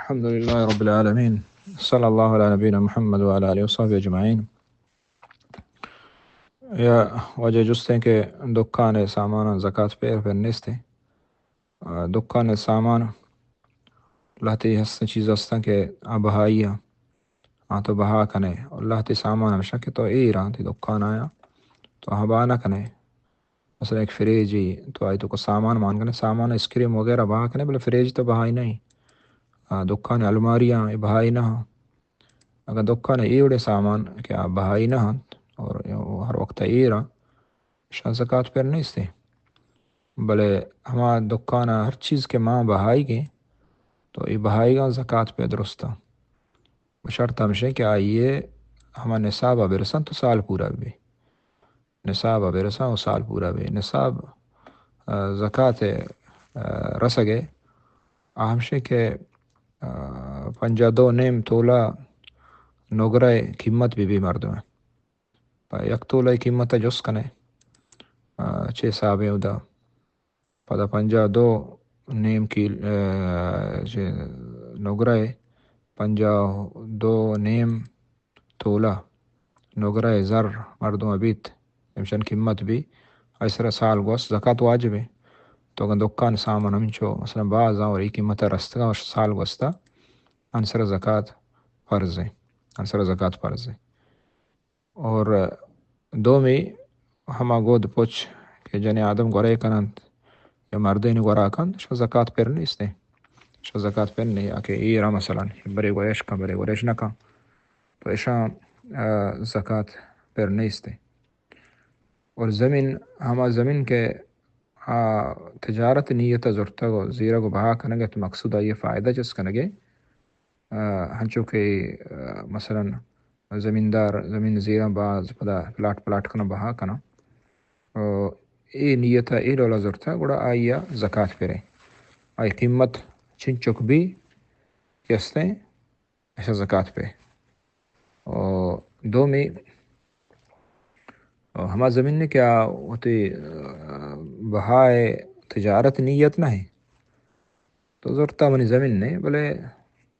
الحمد لله رب العالمين. صلى الله على نبينا محمد وعلى آله وصحبه أجمعين. یا واجہ جستیں کہ دکان ءِ سامان زکات پر پر نیستیں؟ آ، دکان ءِ سامان لہتے ہستیں چیز ہستیں کہ آ بہائی آں، آ تو بہا کنے، اور لہتے سامان ہمیشہ کہ تو ایر آں، تی دکان آیا تو آ بہا نہ کنے۔ مثلاً ایک فریج ہی تو آئی تو کو سامان مان کنے، سامان آئس کریم وغیرہ بہا کنے، بلے فریج تو بہائی نہیں۔ آ، دکان الماریاں اے بہائی نہ ہاں۔ اگر دکان اے وڑے سامان کہ آ بہائی نہ ہاں اور ہر وقت ایر آں، شاہ زکات پر نیستیں۔ بلے ہما دکان ہر چیز کہ ما بہائی گیں تو اے بہائیگاں زکات پہ درستاں۔ شرط ہمشیں کہ آئیے ہما نصاب برسن تو سال پورا بی۔ نصاب برسن و سال پورا بی۔ نصاب، آ، زکات، آ، رسگے آ ہمشیں کہ، آ، پنجاہ دو نیم تولہ نگرہ قیمت بی بی مردم۔ پہ یک تولہ قیمت جست کنے، آ، چے حسابیں ادا۔ پدا پنجاہ دو نیم کیل-، آ، چے نگرہ پنجاہ دو نیم تولہ نگرہ زر مردم بیت، ہمشن قیمت بی، آئی سرا سال گوست زکات واجب ہے۔ تو اگن دکان سامان ہمچو، مثلاً باز آں اور ای قیمت رستگاں اور سال گوستا، آن سرا زکات فرض ہے، آن سرا زکات فرض ہے۔ اور دومی ہما گود پچ کہ جنیں آدم گورے کننت یا مردین گورا کنت، شا زکات پر نیستیں۔ شا زکات پر نہیں، یا کہ ایرا مثلاً برے گوریش کن، برے گوریش نہ کن، تو اشاں، آ، زکات پر نیستیں۔ اور زمین، ہما زمین کہ آ تجارت نیت زرتگ و زیرگ و بہا کنگ ات، مقصود آئی فائدہ چست کنگے، آ، ہنچو کہ، آ، مثلاً زمیندار زمین زیراں باز پدا پلاٹ پلاٹ کناں بہا کناں۔ و اے نیت ء اے ڈولا زرتہ، گڑا آئی ء زکات پرے۔ آئی قیمت چنچک بی کہ استیں، اشا زکات پہ۔ و دومی، ہما زمین نے کہ آ وتی، آ، بہائے تجارت نیت نہ ہے۔ تو زرتا منی زمین نے، بلے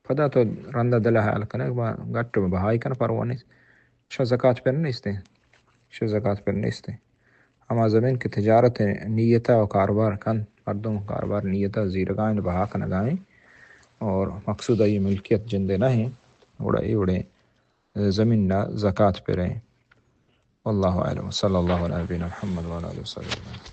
پدا تو رندا دل حال کنگ، ما گٹ بہائی کن پرواہ نیست۔ شا زکات پر نیستیں۔ شا زکات پر نیستیں۔ ہما زمین کہ تجارت نیتا و کاروبار کن، مردم کاروبار نیتا زیرگائیں بہا کنگائیں اور مقصود آئی ملکیت جندے نہ ہیں، گڑا اے وڑیں زمین نا زکات پریں۔ واللہ اعلم۔ صلی اللہ علی نبینا محمد وعلی آلہ وصحبہ اجمعین۔